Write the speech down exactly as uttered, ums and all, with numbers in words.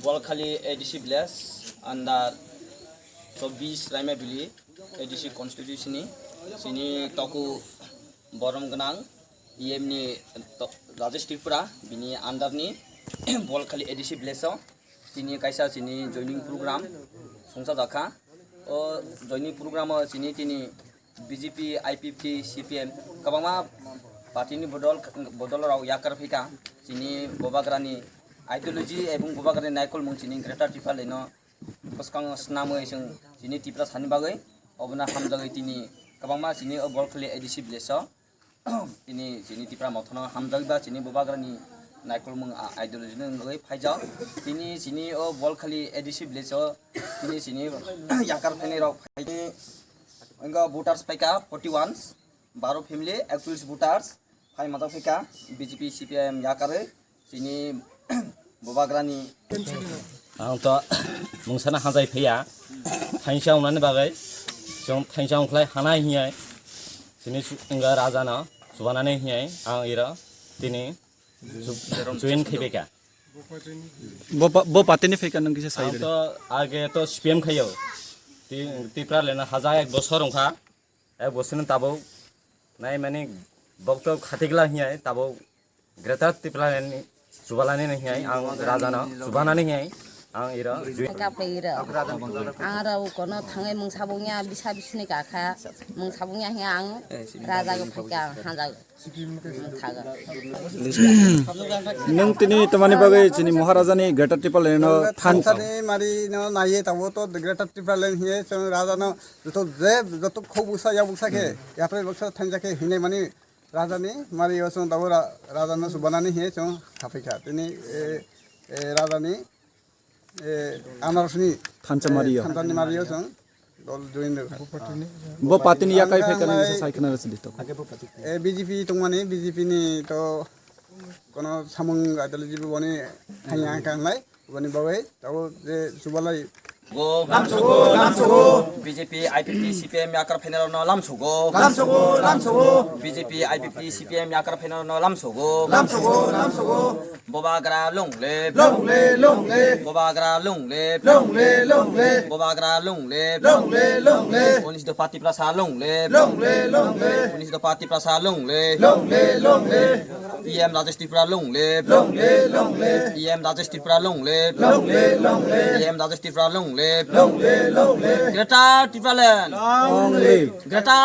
Bolkhali A D C village under chobbish Raimabili A D C constituency ni chini toku borom gwnang E M ni to-, Rajesh Tripura bini under ni Bolkhali A D C village o chini kaisa chini joining program songsa jakha. O joining program o chini tini B J P, I P F T, C P M kwbangma party ni bodol, bodol rok yakar phaikha. Chini Bubagrani ideology ebong Bubagrani naikolmung chini Greater Tipraland no bwskango swnamwi chwng chini Tiprasani bagwi obono hamjagwi tini kwbangma chini o Bolkhali A D C village o tini chini Tipra Mothano hamjakba chini Bubagrani naikolmung a-, ideology ni wngwi phaijak. Tini chini o Bolkhali A D C village o tini chini yakar phainai rok phaini wngkha voters phaikha forty one, baro family, ekchollish voters phai majak phaikha B J P C P I M yakarwi. Chini Bubagrani ang to mungsana hajai phaiya, thainsa wngnani bagwi chwng thainsa wngkhlai hanai hinwi chini su-, wngkha raja no chubanani hinwi ang iro tini chu-, join khaibaikha. Bo pa-, bo party ni phaikha nang kisa sai ang to age to C P M khaio. Ti-, Tipraland no haja ek bosor wngkha. Ek bosor ni tabuk nai mani bok to khatigla hinwi tabuk Greater Tipraland ni chubalani hinwi ang raja no chubanani hinwi ang iro join. Kape iro. Ang aro kono thangai mung sabung ya bisa bisni kakha mung sabung ya hinwi ang raja go phaikha hanja. Nwng tini tamani bagwi chini Maharaja ni Greater Tipraland no thansa. Thansani mari no naiye tabuk to Greater Tipraland hiye chwng raja no joto je joto khobuksa yabuksa khe yapre baksa thansa khe hinai mani raja ni mari o chwng tabuk ra-, raja no chubanani hiye chwng thapikha tini e, e, raja ni Eh, Anaros ni, thansa eh, mario. Thansa ni mario chwng dol join rwkha. Bo party ni yakai ang phaikha nang nai, sa sai khna rwsidi to. Eh, B J P tongmani, B J P ni to kono samung ideology bo boni thangya ka nai, boni bagwi tabo je chubalai. Go, lamsogo, lamsogo. B J P, I P P, C P M yakar phainai rokno lamsogo. Lamsogo, lamsogo. B J P, I P P, C P M yakar phainai rokno lamsogo. Lamsogo, lamsogo. Bubagra long live. Long live, long live. Bubagra long live. Long live, long live. Bubagra long live. Long live, long live. Unis dopha Tiprasa long live. Long live, long live. Unis dopha Tiprasa long live. Long live, long live. E M Rajesh Tripura long live. Long live, long live. E M Rajesh Tripura long live. Long live, long live. E M Rajesh Tripura long live. Long live, long live. Greater Tipraland. Long live. Greater